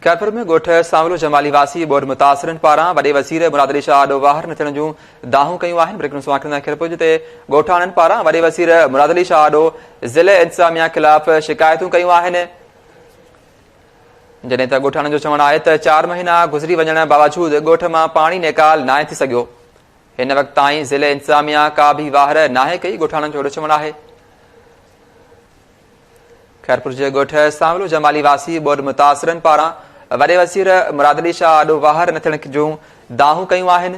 خيرپور ۾ ڳوٺ سانولو جمالي واسي ٻوڏ متاثرن پاران وڏي وزير مراد علي شاهه آڏو واهر نه ٿيڻ جون دانهون ڪيون آهن. بريڪنگ نيوز واقعن خيرپور جتي ڳوٺاڻن پاران وڏي وزير مراد علي شاهه آڏو ضلعي انتظاميا خلاف شڪايتون ڪيون آهن. جڏهن ته ڳوٺاڻن جو چوڻ آهي ته چار مهينا گذري وڃڻ باوجود ڳوٺ مان پاڻي نيڪال ناهي ٿي سگهيو. هن وقت تائين ضلعي انتظاميا ڪا به واهر ناهي ڪئي. ڳوٺاڻن جو اهڙو چوڻ آهي. خيرپور جي ڳوٺ سانولو جمالي واسي ٻوڏ متاثرن پاران وڏي وزير مراد علي شاهه آڏو واهر نه ٿيڻ جون دانهون ڪيون آهن.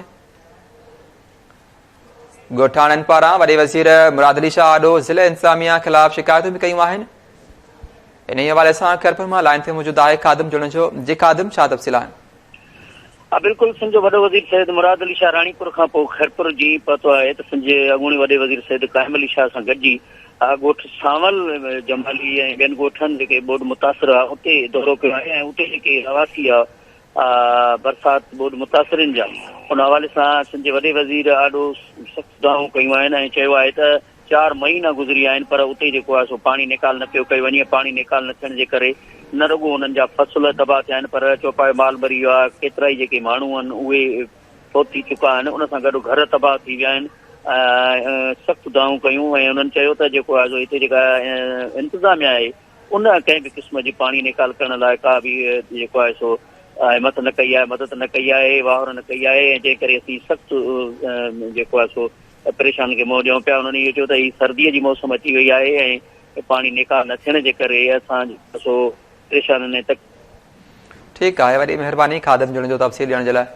ڳوٺاڻن پاران وڏي وزير مراد علي شاهه آڏو ضلعي انتظاميا خلاف شڪايتون به ڪيون آهن. انهي حوالي سان خيرپور مان لائين تي موجود آهي خادم جوڻيجو جي خادم ڇا تفصيل آهن؟ ها بلڪل سنڌ جو وڏو وزير سيد مراد علي شاهه راڻيپور کان پوء خيرپور جي پهتو آهي ته سنڌ جي اڳوڻي وڏي وزير سيد قائم علي شاهه سان گڏجي ڳوٺ سانول جمالي ۽ ٻين ڳوٺن جيڪي ٻوڏ متاثر هئا اتي دورو ڪيو آهي ۽ اتي جيڪي رهواسي هئا برسات ٻوڏ متاثرين جا ان حوالي سان سنڌ جي وڏي وزير آڏو سخت دانهون ڪيون آهن ۽ چيو آهي ته چار مهينا گذري ويا آهن پر اتي جيڪو آهي سو پاڻي نيڪال نه پيو ڪيو وڃي ۽ پاڻي نيڪال نه ٿيڻ جي ڪري نه رڳو انهن جا فصل تباهه ٿيا آهن پر چوپايو مال مري ويو آهي ڪيترائي جيڪي ماڻهو آهن اهي فوت ٿي چڪا آهن ان سان گڏ گهر تباهه ٿي ويا آهن ۽ سخت دانهون ڪيون ۽ انهن چيو ته جيڪو آهي سو هتي جيڪا انتظاميا آهي ان ڪنهن به قسم جي پاڻي نيڪال ڪرڻ لاء ڪا به جيڪو آهي سو همت نه ڪئي آهي مدد نه ڪئي آهي واهر نه ڪئي آهي ۽ جنهن ڪري اسين سخت جيڪو آهي سو پريشانين کي منهن ڏيون پيا. انهن اهو چيو ته هي سرديء جي موسم اچي وئي آهي ۽ پاڻي نيڪال نه ٿيڻ جي ڪري اسان جيڪو سو پريشانين ۽ تڪ. ٺيڪ آهي وڏي مهرباني خادم جوڻيجو تفصيل ڏيڻ جي لاء.